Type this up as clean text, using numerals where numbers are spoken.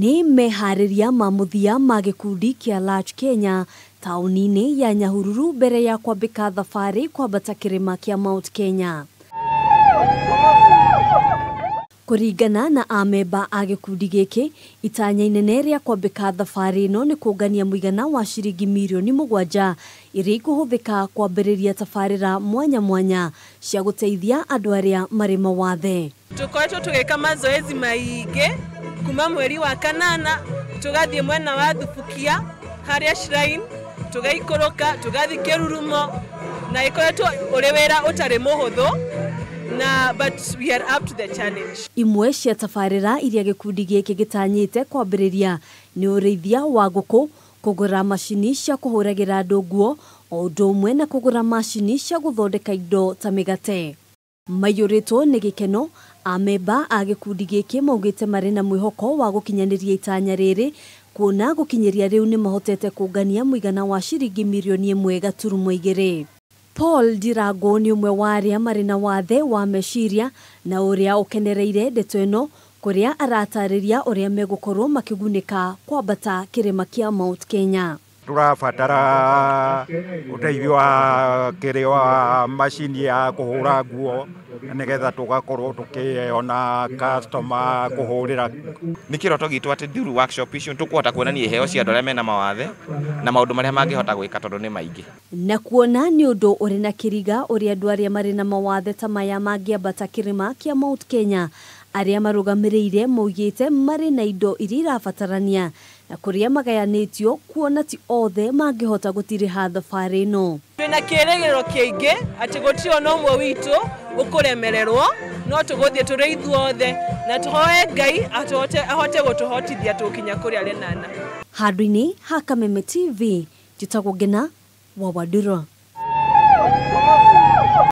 Nĩ meharĩria ma mũthia ma gĩkundi kĩa Large Kenya taũni-inĩ ya Nyahururu mbere ya kwambĩka thabarĩ kwambata kĩrĩma kĩa Mount Kenya. Kũringana na amemba a gĩkundi gĩkĩ, itanya inene rĩa kwambĩka thabarĩ ĩno nĩ kũngania mũigana wa ciringi mirioni 7 iria ikũhũthĩka kwambĩrĩria tabarĩra mwanya mwanya cia gũteithia andũ arĩa marĩ mawathe. Tũkoretwo tũgĩka mazoezi maingĩ kuma mweri wa 8 tũgathiĩ mwena wa Thubukia harĩa shrine, tũgaikũrũka tũgathiĩ Kĩrurumo, na ĩkoretwo ũrĩ wĩra ũtarĩ mũhũthũ na but we are up to the challenge. Imwe cia tabarĩra iria gĩkundi gĩkĩ gĩtanyĩte kwambĩrĩria nĩ ũrĩithia wa ngũkũ, kũgũra macini cia kũhũragĩra andũ nguo, o ũndũ ũmwe na kũgũra macini cia gũthondeka indo ta mĩgate. Maiyũrĩtwo nĩ gĩkeno, amemba a gĩkundi gĩkĩ maugĩte marĩ na mwĩhoko wa gũkinyanĩria itanya rĩrĩ, kuona gũkinyĩria rĩu nĩ mahotete kũngania mũigana wa ciringi mirioni 1.2. Paul Ndirango nĩ ũmwe wa arĩa marĩ na wathe wa meciria na ũrĩa ũkenereire ndeto ĩno, kũrĩa aratarĩria ũrĩa megũkorwo makĩgunĩka kwambata kĩrĩma kĩa Mount Kenya. Tũrabatara ũteithio wa kĩrĩa wa macini ya kũhũra nguo nĩgetha tũgakorwo tũkĩona customer kũhũrĩra. Nĩ kĩroto gitũ atĩ through workshop icio tũkũhota kuonania iheo cia andũ arĩa mena mawathe na maũndũ marĩa mangĩhota gwĩka tondũ nĩ maingĩ. Na kuona nĩ ũndũ ũrĩ na kĩriga ũrĩa andũ arĩa marĩ na mawathe ta maya mangĩambata kĩrĩma kĩa Mount Kenya, arĩa marũgamĩrĩire maugĩte marĩ na indo iria irabatarania na kũrĩa magayanĩtio kuona ti othe mangĩhota gũtirĩha thabarĩ ĩno. Twĩna kĩĩrĩgĩrĩro kĩingĩ atĩ gũtirĩ ona ũmwe witũ ũkũremererwo, no tũgũthiĩ tũrĩ ithuothe na tũhoe Ngai ahote gũtũhotithia tũkinya kũrĩa Lenana. Handũ-inĩ ha Kameme TV, njĩtagwo Ngena wa Wandura.